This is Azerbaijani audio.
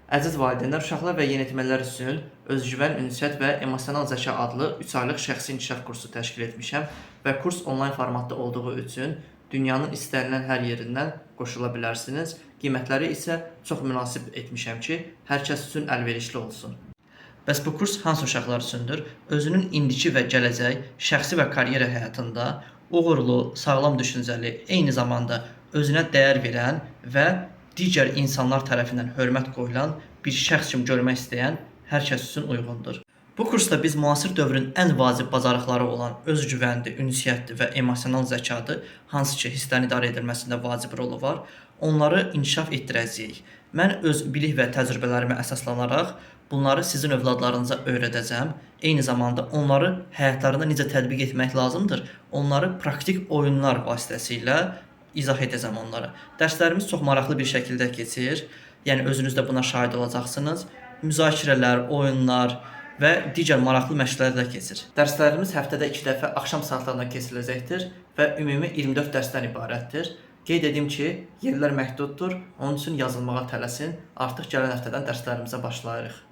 Əziz valideynlər, uşaqlar və yeniyetmələr üçün özgüvən, ünsiyyət və emosional zəka adlı 3 aylıq şəxsi inkişaf kursu təşkil etmişəm və kurs onlayn formatda olduğu üçün dünyanın istənilən hər yerindən qoşula bilərsiniz. Qiymətləri isə çox münasib etmişəm ki, hər kəs üçün əlverişli olsun. Bəs bu kurs hansı uşaqlar üçündür? Özünün indiki və gələcək şəxsi və karyera həyatında uğurlu, sağlam düşüncəli, eyni zamanda özünə dəyər verən və digər insanlar tərəfindən hörmət qoyulan bir şəxs kimi görmək istəyən hər kəs üçün uyğundur. Bu kursda biz müasir dövrün ən vacib bacarıqları olan özgüvəndir, ünsiyyətdir və emosional zəkadır, hansı ki, hisslərin idarə edilməsində vacib rolu var, onları inkişaf etdirəcəyik. Mən öz bilik və təcrübələrimə əsaslanaraq bunları sizin övladlarınıza öyrədəcəm. Eyni zamanda onları həyatlarında necə tətbiq etmək lazımdır, onları praktik oyunlar vasitəsilə izah edəcəm onlara. Dərslərimiz çox maraqlı bir şəkildə keçir. Yəni özünüz də buna şahid olacaqsınız. Müzakirələr, oyunlar və digər maraqlı məşqlərlə keçir. Dərslərimiz həftədə 2 dəfə axşam saatlarında keçiriləcəkdir və ümumi 24 dərsdən ibarətdir. Qeyd edim ki, yerlər məhduddur, onun üçün yazılmağa tələsin. Artıq gələn həftədən dərslərimizə başlayırıq.